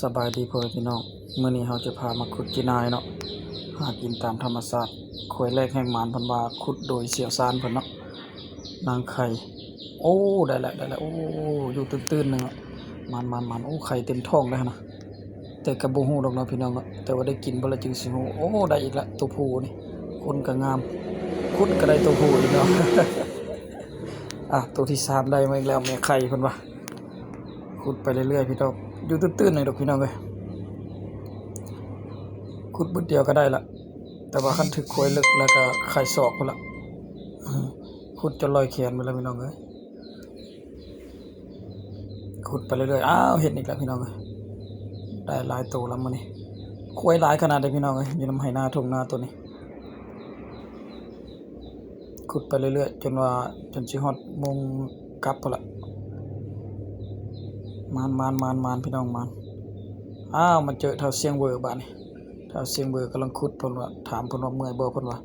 ສະບາຍດີພໍ່ແມ່ພີ່ນ້ອງ, ມື້ນີ້ເຮົາຈະພາມາຂຸດຈີ່ນາຍເນາະ, ຫາກິນຕາມທຳມະຊາດ. ຄວາຍແລກແຮ່ງໝານ ເພິ່ນວ່າຂຸດໂດຍຊ່ຽວຊານເພິ່ນເນາະ, ນາງໄຂ່. ໂອ້ ໄດ້ແລ້ວ ໄດ້ແລ້ວ. ໂອ້ ຢູ່ຕື້ນໆໜຶ່ງເນາະ, ໝານໆໆ. ໂອ້ ໄຂ່ເຕັມທ້ອງເດ້ຫັ້ນນະ, ແຕ່ກໍບໍ່ຮູ້ດອກເນາະພີ່ນ້ອງເນາະ, ແຕ່ວ່າໄດ້ກິນບໍ່ລະຈຶ່ງຊິຮູ້. ໂອ້ ໄດ້ອີກລະ ໂຕຜູ້ນີ້, ຄົນກໍງາມ, ຂຸດກໍໄດ້ໂຕຜູ້ອີກເນາະ. ອ່ະ ໂຕທີສາມໄດ້ມາອີກແລ້ວ ແມ່ໄຂ່ເພິ່ນວ່າ. ຂຸດໄປເລື້ອຍໆພີ່ນ້ອງ, ຢູ່ຕື້ນໆໜຶ່ງດອກພີ່ນ້ອງເອີຍ. ຂຸດບຶດດຽວກໍໄດ້ລະ, ແຕ່ວ່າຄັນຖືກຄວາຍເລິກແລ້ວກໍໄຂ່ສອກພຸ້ນລະ. ອືມ ຂຸດຈົນລອຍແຂນໄປແລ້ວພີ່ນ້ອງເອີຍ. ຂຸດໄປເລື້ອຍໆ. ອ້າວ ເຫັນອີກແລ້ວພີ່ນ້ອງເອີຍ, ໄດ້ຫຼາຍໂຕລະມື້ນີ້. ຄວາຍຫຼາຍຂະໜາດໃດພີ່ນ້ອງເອີຍ, ຢູ່ນຳໄຮ່ນາທົ່ງນາໂຕນີ້. ຂຸດໄປເລື້ອຍໆ ຈົນວ່າ ຈົນຊິຮອດໂມງກັບພຸ້ນລະ. ໝານໆໆໆ ພີ່ນ້ອງ ໝານ. ອ້າວ ມາເຈີທ້າວຊຽງເຫວີບາດນີ້, ທ້າວຊຽງເຫວີກຳລັງຂຸດ. ເພິ່ນວ່າ ຖາມເພິ່ນວ່າເມື່ອຍບໍ່, ເພິ່ນວ່າ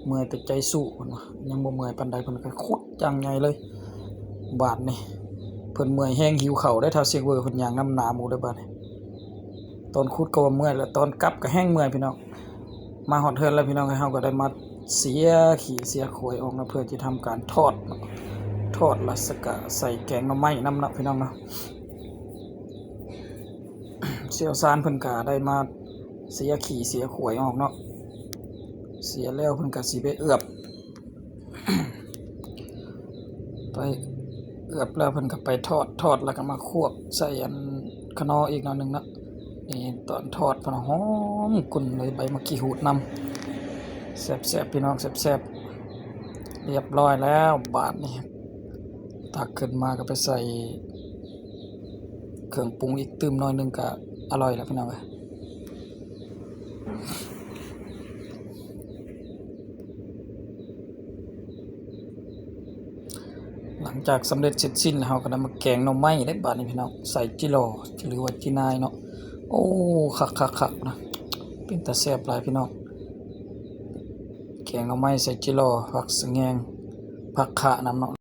ເມື່ອຍແຕ່ໃຈສູ້ ເພິ່ນວ່າ. ຍັງບໍ່ເມື່ອຍປານໃດ ເພິ່ນກໍຂຸດຢ່າງໃຫຍ່ເລີຍບາດນີ້. ເພິ່ນເມື່ອຍແຮງ ຫິວເຂົ້າເດ້ ທ້າວຊຽງເຫວີ, ເພິ່ນຍ່າງນຳໜ້າໝູ່ເດ້ບາດນີ້. ຕອນຂຸດກໍວ່າເມື່ອຍແລ້ວ, ຕອນກັບກໍແຮງເມື່ອຍພີ່ນ້ອງ. ມາຮອດເຮືອນແລ້ວພີ່ນ້ອງ, ເຮົາກໍໄດ້ມາເສຍຂີ້ເສຍຄວາຍອອກເນາະ, ເພື່ອຈະທຳການທອດເນາະ, ທອດແລ້ວສະກະໃສ່ແກງໜໍ່ໄມ້ນຳເນາະພີ່ນ້ອງເນາະ. ຊ່ຽວຊານເພິ່ນກະໄດ້ມາເສຍຂີ້ເສຍຄວາຍອອກເນາະ, ເສຍແລ້ວເພິ່ນກະຊິໄປເອືອບ ໄປເອືອບແລ້ວເພິ່ນກໍໄປທອດ, ທອດແລ້ວກໍມາຄວກໃສ່ອັນຂະໜໍອີກໜ້ອຍໜຶ່ງເນາະ. ນີ້ຕອນທອດເພິ່ນຫອມກຸ່ນເລີຍ, ໃບໝາກຂີ້ຫູດນຳ. ແຊບໆ ພີ່ນ້ອງ ແຊບໆ. ຮຽບຮ້ອຍແລ້ວບາດນີ້, ຕັກຂຶ້ນມາກໍໄປໃສ່ເຄື່ອງປຸງອີກຕື່ມໜ້ອຍໜຶ່ງກໍອະລ່ອຍແລ້ວພີ່ນ້ອງເອີຍ. ຫຼັງຈາກສຳເລັດເສັດສິ້ນແລ້ວ, ເຮົາກໍໄດ້ມາແກງໜໍ່ໄມ້ເດ້ບາດນີ້ພີ່ນ້ອງ, ໃສ່ຈິຫຼໍ່ ຫຼືວ່າຈີ່ນາຍເນາະ. ໂອ້ ຄັກໆໆ ນະ, ເປັນຕາແຊບຫຼາຍພີ່ນ້ອງ. ແກງໜໍ່ໄມ້ໃສ່ຈິຫຼໍ່, ຜັກສະແງງ, ຜັກຂະນຳເນາະ.